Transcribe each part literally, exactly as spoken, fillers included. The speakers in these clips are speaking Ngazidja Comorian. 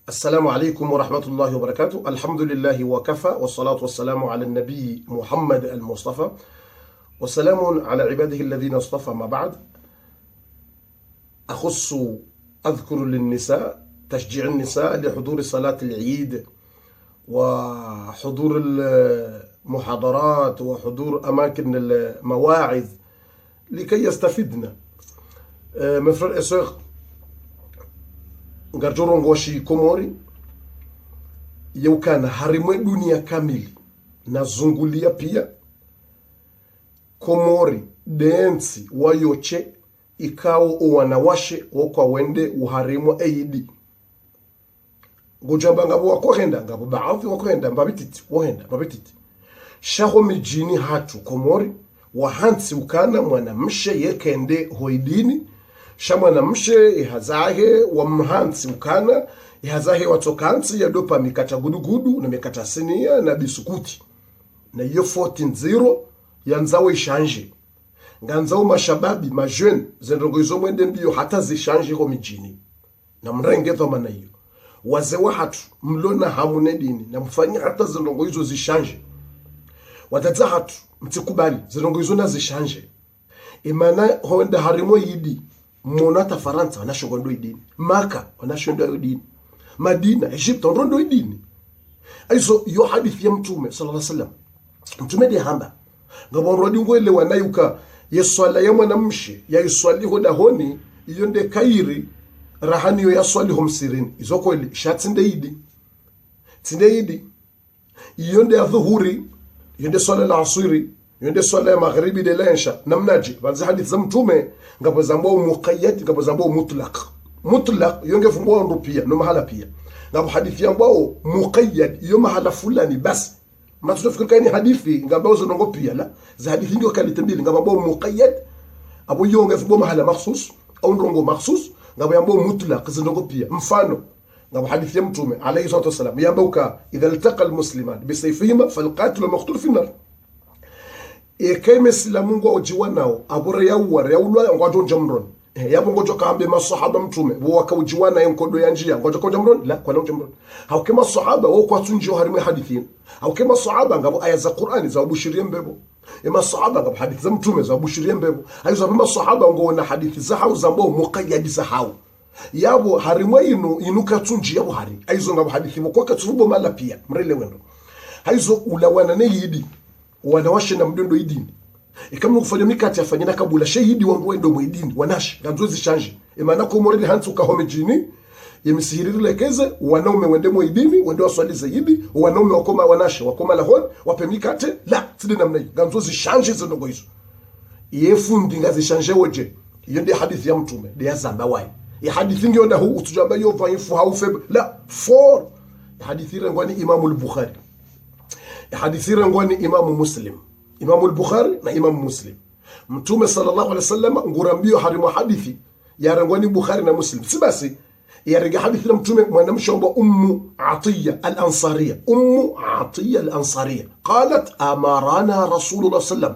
السلام عليكم ورحمة الله وبركاته. الحمد لله وكفى، والصلاة والسلام على النبي محمد المصطفى، وسلام على عباده الذين اصطفى، ما بعد. أخص أذكر للنساء، تشجيع النساء لحضور صلاة العيد وحضور المحاضرات وحضور أماكن المواعظ لكي يستفدن. Euh, mes frères et sœurs, ngaridjo rongoa shi Komori, ye ukana harimwa dunia kamili, na zungulia pia, Komori nde ntsi wayo she ikao owanawashe wokwa wende uharimwa e idi. Ngodjo amba ngapvo wakohenda, ngapvo baadhi wakohenda, mbapvi titi, wohenda, mbapvi titi. Sha ho midjini hatru Komori, wahantsi ukana mwanamshe yekende ho idini, sha mwanamshe ihazahe wamhantsi ukana, ihazahe watsokantsi yadopa mikatra gudugudu, na mikatra sinia, na bisukuti. Na iyo faute ndziro, yandzao ishanje. Ngandzao mashababi, ma jeunes, ze ndrongoo izo mwende mbio hata zishanje ho midjini. Na mrenge dhwamana iyo. Wazee wahatru, mlo na hamu ne dini, na mfanye hata ze ndrongoo izo zishanje. Wadzadze wahatru, mtsikubali, ze ndrongoo izo na zishanje. Imana honda harimwa idi, mwono hata Farantsa, wanashe ngwendo idini. Maka, wanashe ngwendo idini. Madina, Egypte, ngwendo idini. Haizo, iyo hadisi ya Mtrume, swallallahu alayhi wasallam. Mtrume nde hamba. Ngapvo wandru wadingo elewa nayo uka, ye swala ya mwanamshe, ya iswali ho dahoni, iyo nde kheri, raha ni iyo ya swali ho msihirini. Izo kweli, sha tsi nde idi. Tsi nde idi. Iyo nde ya dhuhuri, iyo nde swala la aswiri, iyo nde swala ya magharibi nde la ensha. Namnadje, pvanu ze hadisi za Mtrume, ngapvo zambwao muqayyad, ngapvo zambwao mutlaq. Mutlaq, iyo nge fumbwao wandru pia, no mahala pia. Ngapvo hadisi yambwao muqayyad, iyo mahala fulani basi. Mnatsu fikiri kayini hadisi, ngapvo zo ndrongoo pia, la. Ze hadisi ndio qualité mbili, ngapvo muqayyad, apvo iyo nge fumbwao mahala makhsus, au ndrongoo makhsus, ngapvo yambwao mutlaq, ze ndrongoo pia. Mfano, ngapvo hadisi ya Mtrume, alayhi salatu wassalam, yamba uka, إذا التقى المسلمان بسيفيهما فالقاتل والمقتول في النار. Eka ye mesilamu ngwao udjiwanao, apvo re yauwa, re yaulwa, ngwadjo ndja mroni. Eh, yapvo ngodjo kaambe maswahaba Mtrume, pvo waka udjiwana ye nkodo ya ndjia, ngwadjo kaundja mroni? La, kwana undja mroni. Hauka ye maswahaba, wo kwatsu ndjio harimwa ye hadisi yinu. Hauka ye maswahaba, ngapvo aya za Qur'ani za ubushiriye mbepvo. Ye maswahaba, ngapvo hadisi za Mtrume za ubushiriye mbepvo. Haizo apvo maswahaba, ngwona hadisi zahao zambwao muqayyad zahao. Yapvo harimwa inu, inu katsu ndjia yapvo hari. Haizo ngapvo hadisi pvo kwa katsu fumbwao mahala pia. Mrelewe ndro. Haizo ulawana ne idi. Wanawashe na mdjo ndo idini. Eka mnu kufanya mikatre yafanye na kabula. She idi wandru wende mwe idini. Wanashe. Ngandzo zishanje. Imana Komori rihantsi uka ho midjini. Ye misihiri rilekeze. Wanaume wende mwe idini. Wende waswali ze idi. Wanaume wakoma wanashe. Wakoma lahoni. Wapve mikatre. La. Tsi nde namna iyo. Ngandzo zishanje ze ndrongoo izo. Ye fundi ngazishanje wodje. Iyo nde hadisi ya Mtrume, nde yazamba wayi. Ye hadisi ngiyo ndahu utsudjamba yo dhaifu hau faible. La, fort. Ye hadisi irengwa ni Imamu al-Bukhari. Ye hadisi irengwa ni Imamu Muslim. Imamu al-Bukhari na Imamu Muslim. Mtrume swallallahu alayhi wasallam, ngurambio harimwa hadisi, yarengwa ni Bukhari na Muslim. Tsi basi, yarenge hadisi la Mtrume, mwanamshe wambwao Ummu Atiyya al-Ansariyya. Ummu Atiyya al-Ansariyya. قالت: أمرنا رسول الله صلى الله عليه وسلم.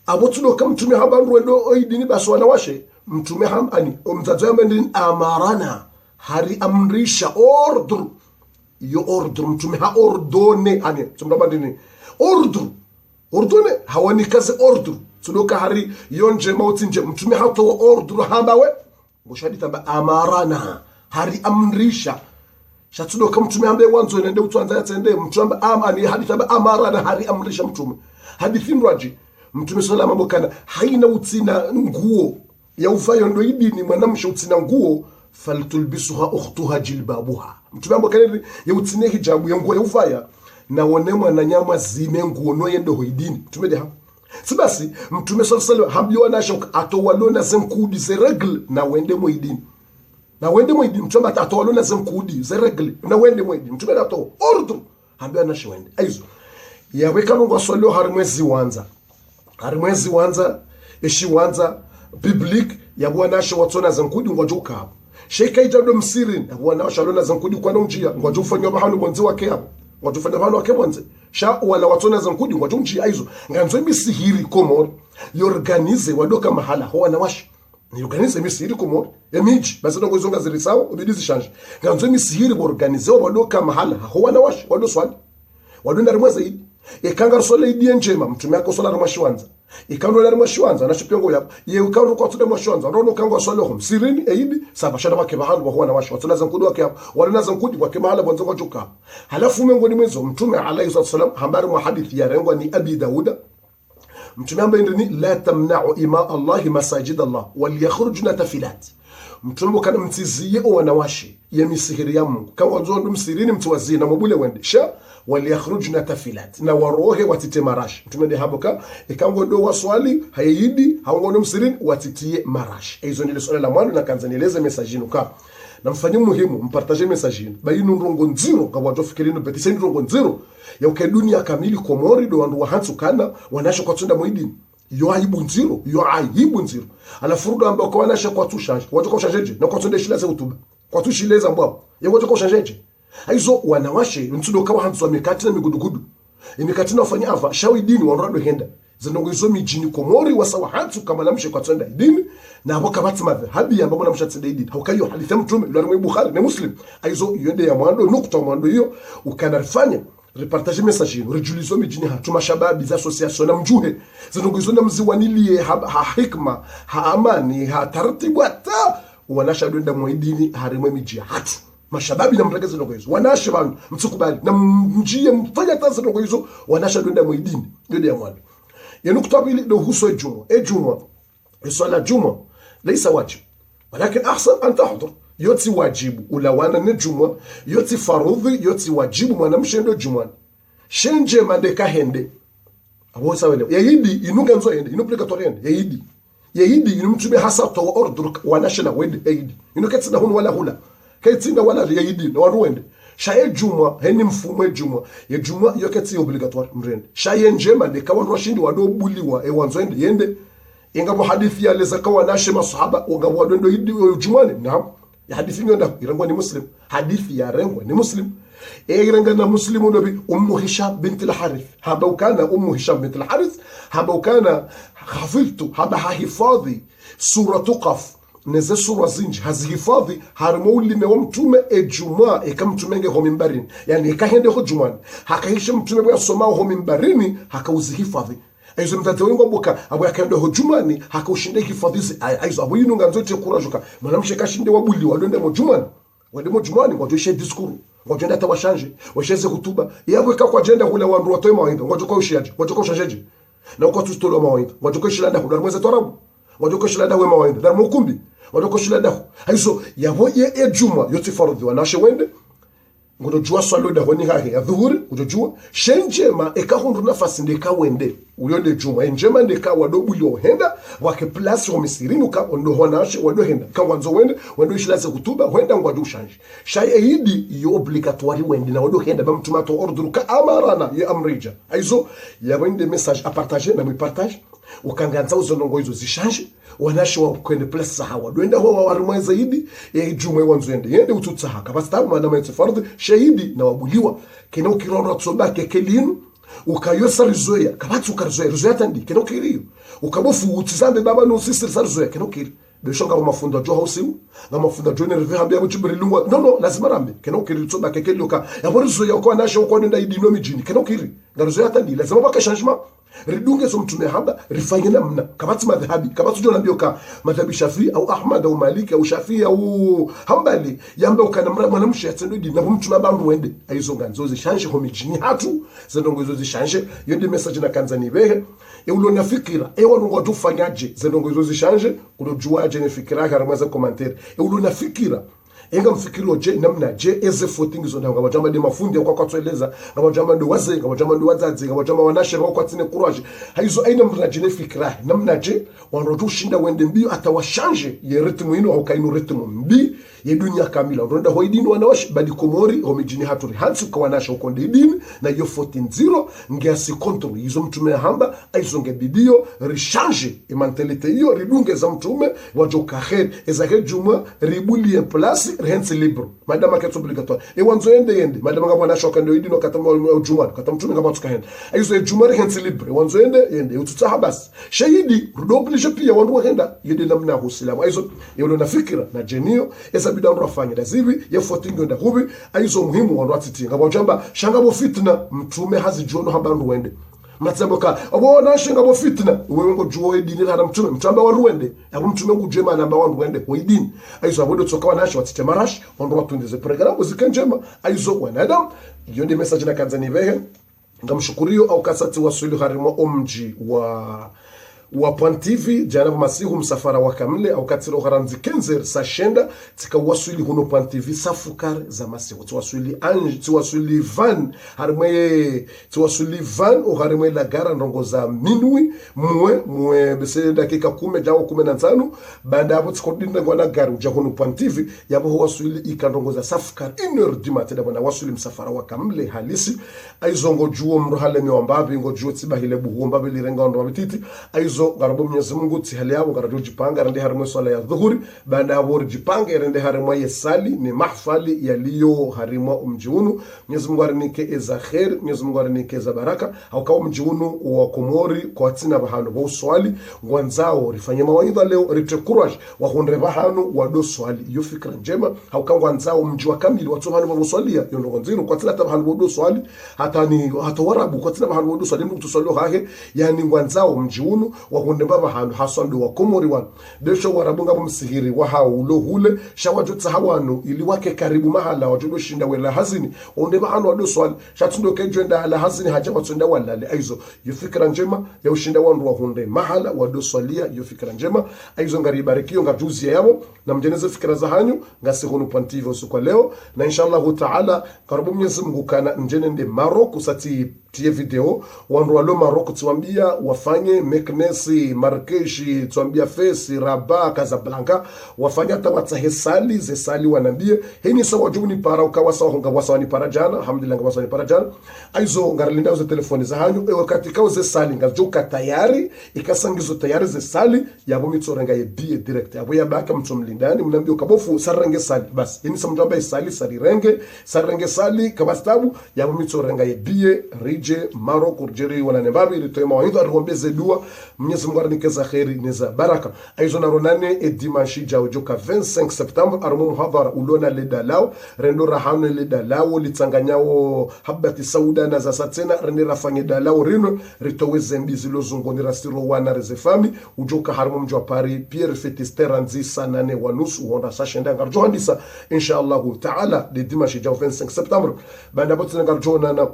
Apvo tsi ndo ka Mtrume hamba ndru wende o idini basi wanawashe. Mtrume ham-, ani, o mdzadze hamba ndini أمرنا. Hari amrisha, ordre. Iyo ordre, Mtrume ha ordonné, ani, tsi mdru hamba ndini. Ordre. Ordonné, hawanika ze ordre. Tsi ndo ka hari yo ndjema utsi ndje. Mtrume hatowa ordre hamba we. Ngosho hadisi amba أمرنا, hari amrisha. Sha tsi ndo ka Mtrume hambe wandzo nende utswandza yatsende, Mtrume amba am-, ani hadisi amba أمرنا, hari amrisha Mtrume. Hadisi ndrwadji, Mtrume swallallahu alayhi wasallam hamba ukana, haina utsina nguo ya uvaya ndo idini mwanamshe utsina nguo, فلتلبسها أختها جلبابها. Mtrume hamba ukana ye utsina hijabu ye nguo ya uvaya, na wone mwananya mwazime nguo no yende ho idini. Mtrume nde hamba. Tsi basi, Mtrume swallallahu alayhi wasallam hambia wanawashe uka hata walo na ze nkudi ze règles, na wende mwe idini. Na wende mwe idini, Mtrume hata walo na ze nkudi ze règles, na wende mwe idini. Mtrume hatowa ordre, hambia wanawashe wende. Haizo. Yapvo eka ngwaswalio harimwa ze ziwandza. Harimwa ze ziwandza, ye shiwandza, public, yapvo wanawashe watsona ze nkudi ngwadjo uka hapvo. She ika idja ndo msihirini, yapvo wanawashe walo na ze nkudi kwana undjia, ngwadjo ufanya pvahanu pvondze wake hapvo. Ngwadjo ufanya pvahanu wake pvondze. Sha wala watsona ze nkudi ngwadjo undjia, haizo. Ngandzo misihiri Komori, yo organisé wandru ka mahala ho wanawashe. Ni organize misihiri Komori, emidji, basi ndrongoo izo ngaziri sawa, ubidi zishandje. Ngandzo misihiri bo organize wa wado ka mahala, haho wanawashe, wado swali. Wado nda rimwe zaidi. Eka ngariswali idi ye ndjema, mtrume haka uswali harimwa shiwandza. Eka ndo harimwa shiwandza, na shipvengo yapvo. Ye eka ndo kwatsunda mwa shiwandza, ndo no kangwa swali ho msihirini, eidi, saba shanda wake pvahanu, waho wanawashe, watsuna zankudi wake yapvo. Walo na zankudi, wake mahala, pvwandzo ngwadjo ka. Halafu mengoni mwa izo, mtrume alayhi salatu wasalam, hamba harimwa hadithi yarengwa ni Abi Dauda, mtrume hamba hindri ni, لا تمنعوا إماء الله مساجد الله وليخرجن تفلات. Mtrume hamba ukana mtsiziye o wanawashe ye misihiri ya Mungu. Ka wandzo ndo msihirini mtsiwaziye na mwabule wende. Sha, وليخرجن تفلات. Na warohe watsitiye marashi. Mtrume nde hamba uka, eka ngondo waswali, haye idi, hau ngondo msihirini, watsitiye marashi. Eyizo ndile swala la mwando nakandza nieleze message inu ka. Na mfanye muhimu, mpartage message inu. Ba inu ndrongoo ndziro, ngapvo wadjo fikiri inu bêtise, inu ndrongoo ndziro. Ya uka dunia kamili Komori, ndo wandru wahantsi ukana, wanawashe kwatsunda mwa idini. Yo aibu ndziro, yo aibu ndziro. Halafu rudo amba uka wanawashe kwatsushandje. Wadjo ka ushandje dje, na kwatsunda shila ze hutuba. Kwatsushileza mbwao. Ya wadjo ka ushandje dje. Hayizo wanawashe, ntsudo ka wahandzwa mikati na migudugudu. Imikati na wafanya apva, sha wo idini wandru wado henda. Zendrongoo izo midjini Komori wasa wahantsi uka mwanamshe kwatsunda idini, na apvo kapvatsi madhhabi yamba mwanamshe atsende idini. Hauka iyo hadisi ya mtrume, ilo harimwa Bukhari ne Muslim. Hayizo iyo nde ya mwando, nukta ya mwando iyo, ukana rifanye, ripartage message inu, ridjulize o midjini hatru mashababi za association na mdjuhe. Zendrongoo izo na mziwaniliye ha, ha hikma, ha amani, ha taratibu hata, wanawashe wado enda mwa idini harimwa emidji hatru. Mashababi na mrenge zendrongoo izo. Wanawashe pvanu, mtsikubali. Na mdjiye mfanya hata zendrongoo izo, wanawashe wado enda mwa idini. Iyo nde ya mwando. Ya nukta ya pvili, ndo uhusu edjumwa. Edjumwa. Eswala djumwa. ليس واجب. ولكن أحسن أن تحضر. Yo tsi wadjibu. Ulawana ne djumwa. Yo tsi faradhwi, yo tsi wadjibu. Mwanamshe ndo djumwani. She ndjema nde ka hende. Apvo sawa leo. Ye idi, inu ngandzo yende, inu obligatoire yende, ye idi. Ye idi, inu mtrume hasa towa ordre, wanawashe na wende, ye idi. Inu ketsi nda hunu wala hula. Ketsi nda wala ye idi, na wandru wende. Sha ye djumwa, heni mfumo ye djumwa. Ye djumwa, yo ketsi obligatoire, mrende. Sha ye ndjema, nde ka wandru washindi wado buliwa, e wandzo yende, yende. Inga pvo hadisi yaeleza ka wanawashe maswahaba, wanga wado enda idi, o djumwani, naam. Ye hadisi nyo nda, irengwa ni Muslim. Hadisi yarengwa ni Muslim. E irenga na Muslim ndo pvi Ummu Hisham bint al-Harith. Hamba ukana Ummu Hisham bint al-Harith. Hamba ukana hafidhtu, hamba hahifadhi Suratu Qaf. Neze sura zindji, hazihifadhi, harimwa ulime wa mtrume edjumwa, eka mtrume nge ho mimbarini. Yaani, eka hende ho djumwani. Haka hishe mtrume pvo yasoma ho mimbarini, haka uzihifadhi. Hayizo mdzadze wengi wambuka, apvo yaka hende ho djumwani, haka ushinda hifadhi ze aya. Hayizo apvo inu ngandzo tsi courage ka. Mwanamshe kashinde wabuliwa, wado enda mo djumwani. Wende mo djumwani, ngwadjo ishe discours. Ngwadjo enda hata washandje, washe ze hutuba. Yapvo eka kwadjenda hula wandru watowe mawaidha, ngwadjo ka ushiyadje, ngwadjo ka ushandje dje. Na uka tsu tolwa mawaidha, ngwadjo ka ushila ndahu, harimwa ze twarabu. Ngwadjo ka ushila ndahu we mawaidha, harimwa ukumbi. Ngwadjo ka ushila ndahu. Hayizo, yapvo ye, ye djumwa, yo tsi faradhwi wanawashe wende. Ngudjo djuwa swala dahoni hahe ya dhuhuri, ngudjo djuwa. She ndjema, eka hundru nafasi nde ka wende. Uyo nde djumwa, ye ndjema nde ka wado buliwa henda, wake place ho msihirini uka ondo wanawashe wado henda. Ka wandzo wende, wende ushila ze hutuba, hwenda ngwadjo ushandje. Sha ye idi, yo obligatoire wende, na wado henda, ba mtrume hatowa ordre ka amarana, ye amrija. Hayizo, yapvo inde message à partager, na mwi partage. Uka ngandzao zendrongoo izo zishandje, wanawashe wakwende place zahawo. Wado enda ho wa harimwa ze idi, ye djumwa wandzo yende. Yende utsutsaha, kapvatsi taabu mana mwenye faradhwi, she idi na wabuliwa. Kena ukiri wandru watsoba keke linu, uka yo sa rizoweya, kapvatsi uka rizoweya, rizoweya hata ndi, kena ukiri iyo. Uka pvo fundi utsi zambe baba no sisi sa rizoweya, kena ukiri. Besho ngapvo mafundi wadjo hausiwa, ngapvo mafundi wadjo nerve hambe yapvo Djibril lungwa. Non, non, lazima rambe, kena ukiri ritsoba keke linu ka. Yapvo rizoweya uka wanawashe wako wado enda idi no midjini, kena ukiri. Ngarizoweya hata ndi, lazima pvwake changement. Ridunge zo mtrume hamba, rifanye namna. Kapvatsi madhhabi, kapvatsi udjo nambiyo ka madhhabi Shafii, au Ahmad, au Maliki, au Shafii, au Hambali. Yamba ukana mra-, mwanamshe yatsende idi, na pvo mtrume hamba mndru wende. Hayizo ngandzo zishandje ho midjini hatru, zendrongoo izo zishandje, yo nde message nakandza nipvehe. E ulo na fikira, e wandru ngwadjo ufanyadje, zendrongoo izo zishandje, ulo djuwadje ne fikira, harimwa ze commentaire. E ulo na fikira, e ngamfikiriyo dje, namnadje, eze faute ngizo ndahu, ngapvo djama nde mafundi, yaka kwatsu eleza, ngapvo djama ndo wazee, ngapvo djama ndo wadzadze, ngapvo djama wanawashe, waka kwatsina courage. Hayizo, hayina mndru nadje ne fikira, namnadje, wandru wadjo ushinda wende mbio, hata washandje, ye rythme inu, hauka inu rythme mbi, ye dunia kamili. Ndo nda ho idini wanawashe, badi Komori, ho midjini hatru rihantsi uka wanawashe ukonde idini, na iyo foti ndziro, nge asi contre izo mtrume yahamba, haizo nge bidiyo, rishanje, e mentalité iyo, ridunge za mtrume, wadjo ka kheri, eza he djumwa, ribulie place, rihentsi libre. Madama ketsi obligatoire. E wandzo yende yende, madama ngapvo wanawashe wakandao idini, wakati mwa, mwa djumwa, wakati mtrume ngapvo atsuka henda. Haizo e djumwa rihentsi libre, e wandzo yende, yende, utsutsaha basi. Sha idi, rudo obligé pia wandru wahenda, iyo nde namna ya usilamu. Haizo, iyo nde na fikira, na djeniyo, eza bidi wandru wafanye, nda zipvi, ye foti ngiyo nda hupvi, haizo muhimu wandru watsitsi. Ngapvo wadjamba, sha ngapvo fitna, mtrume hazidjuo no hamba wandru wende. Matsembo ka, apvo wanawashe ngapvo fitna, wewe ngodjuo idini hara mtrume, mtrume hamba wandru wende, apvo mtrume ngudjuo mana hamba wandru wende, ho idini. Haizo apvo ndo tsoka wanawashe watsitse marashi, wandru watundize programme, zike ndjema, haizo wanadamu, iyo nde message nakandza nipvehe, ngamshukuriyo, hauka sa tsiwaswili harimwa omdji wa, wa Point T V, djana pvo masihu msafara wa kamili, hauka tsiro harandzi kenzer sa shenda, tsika waswili hunu Point T V, sa fukare za masihu. Tsiwaswili anj-, tsiwaswili van, harimwa ye, tsiwaswili van, o harimwa ye lagara ndrongo za minwi, mwe, mwe, bese dakika kume, djao kume na ntsanu, baanda apvo tsiko dindre ngwa na gari, udja hunu Point T V, yapvo ho waswili ika ndrongo za sa fukare, une heure du matin, ndapvo na waswili msafara wa kamili halisi. Haizo ngodjuo mndru hale mi wa mbapvi, ngodjuo tsi bahile buhu wa mbapvi lirenga wandru wa bititi. Haizo ngarombo Mwenyezi Mungu tsi hali yapvo, ngaradjo djipanga, rende harimwa ye swala ya dhuhuri, baanda apvo ridjipange, rende harimwa ye sali, ne mahfali yaliyo harimwa omdji unu. Mwenyezi Mungu arinike eza kheri, Mwenyezi Mungu arinike eza baraka. Hauka omdji unu wa Komori, kwatsina pvahanu pvo uswali, ngwandzao rifanye mawaidha leo, ritre courage, wahundre pvahanu wado swali. Iyo fikira ndjema, hauka ngwandzao mdji wa kamili watso pvahanu pvo uswalia, iyo ndrongo ndziro, kwatsina hata pvahanu pvo do swali, hata ni, hata Warabu, kwatsina pvahanu pvo do swali, mndru kutsu swali hahe, yaani ngwandzao mdji unu, wahundre pvahanu, haswa ndo wa Komori wanu. Besho Warabu ngapvo msihiri wahao ulo hule, sha wadjo tsaha wanu, ili wake karibu mahala, wadjo do shinda wela hazini, wahundre pvahanu wado swali, sha tsi ndo kedjo enda ala hazini hadja watso enda walale. Haizo, iyo fikira ndjema, ya ushinda wandru wahundre mahala, wado swalia, iyo fikira ndjema. Haizo ngaribarikio, ngaridjo uzia yapvo, na mdjeneze fikira zahanyu, ngasi hunu Point T V usiku wa leo, na inshallahu taala, ngarombo Mwenyezi Mungu kana ndjene nde Maroc, usa tsi tiye video, wandru walo Maroc tsiwambia wafanye, Meknes, Marrakech, tsiwambia Fès, Rabat, Casablanca, wafanye hata watsahe sali, ze sali wanambie, heni sa wadjo unipara, uka wasa wahunga, wasa wanipara djana, alhamdulillah, ngapvo wasa wanipara djana. Haizo ngarilindao ze telefoni zahanyu, e wakati kao ze sali ngazidjo ka tayari, ika sa ngizo tayari ze sali, yapvo mi tso renga ye billet direct. Yapvo yabaki mtso mlindani, mnambie uka bo fundi, sa rirenge sali. Basi, heni sa mdjo amba ye sali, sa rirenge, sa rirenge sali, kapvatsi tabu, yapvo mi tso renga ye billet, ridje Maroc, ridje riwonane mbapvi, ritowe mawaidha, riwombeze dua, Mwenyezi Mungu arinike za kheri neza baraka. Haizo naronane e dimanche idjao, idjo ka vingt-cinq septembre, harimwa muhadhara ulo na le dalao, rendo rahanu le dalao, litsanganyao habati sauda na za sa tsena, rende rafanye dalao rinu, ritowe ze mbi zilo zungoni, rasiro wana, reze fami, udjo ka harimwa mdji wa Paris, Pierrefitte, terrain ndzi sa nane wa nusu, uhondra sa shenda, ngaridjo handisa, inshallahu taala, nde dimanche idjao vingt-cinq septembre. Baanda apvo tsena ngaridjo onana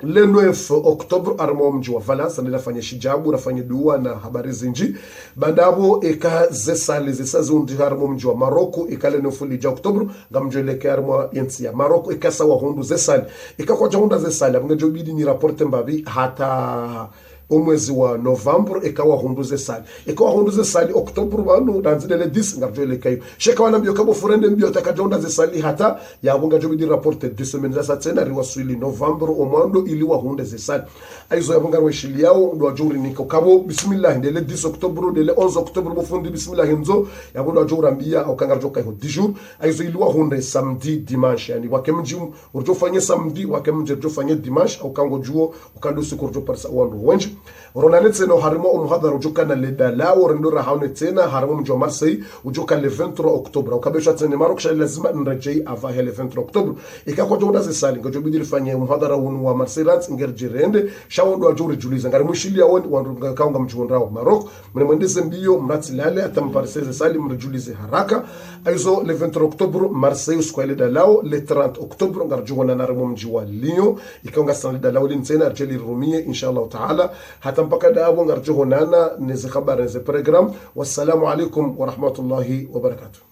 le neuf octobre, harimwa mdji wa Valence, nde rafanye shidjabu, rafanye dua na habari zindji. Baanda apvo eka ze sali zisa ziundri harimwa mdji wa Maroc, eka le neuf lidja octobre, ngamdjo elekea harimwa yentsi ya Maroc, eka sa wahundru ze sali. Eka kwadja hundra ze sali, apvo ngedjo bidi ni reporte mbapvi hata omwezi wa novembre, eka wahundru ze sali. Eka wahundru ze sali octobre pvanu, randzi nde le dix, ngaridjo elekea iyo. Sha eka wanambia uka bo fundi rende mbio hata kadja hundra ze sali hata, yapvo ngadjo bidi reporte deux semaines za sa tsena, riwaswili novembre omwando ili wahundre ze sali. Haizo yapvo ngariwashiliyao, ndo wadjo urinika uka bo, bismillah, nde le dix octobre, nde le onze octobre, bo fundi, bismillah, ndzo, yapvo ndo wadjo urambia, uka ngaridjo ka iho dix jours, haizo ili wahundre samedi, dimanche, yaani, wake mdji, uridjo fanye samedi, wake mdji, uridjo fanye dimanche, uka ngodjuo, uka ndo siku uridjo parisa wandru wendji. Ronane tsena harimwa omuhadhara udjo kana le dalao, rendo rahanu tsena, harimwa mdji wa Marseille, udjo ka le vingt-trois octobre. Uka besho tsena Maroc, sha lazima nredjei apvahe le vingt-trois octobre. Eka kwadja hundra ze sali, ngadjo bidi rifanye omuhadhara unu wa Marseille rantsi, ngeridjo rende, sha wandru wadjo uridjuliza. Ngarimwishiliyao woni, wandru ngakao ngamdjo hundrao Maroc, mne mwendeze mbio, mratsi lale, hata mparisa ze sali, mridjulize haraka. Haizo le vingt-trois octobre, Marseille, usiku wa le dalao, le trente octobre, ngaridjo onana harimwa mdji wa Lyon, ikao ngasi na le dalao linu tsena, ridje lirumie, inshallah taala. Hata mpaka ndapvo ngaridjo onana, neze habari, neze programme. Wassalamu alaikum wa rahmatullahi wa barakatuh.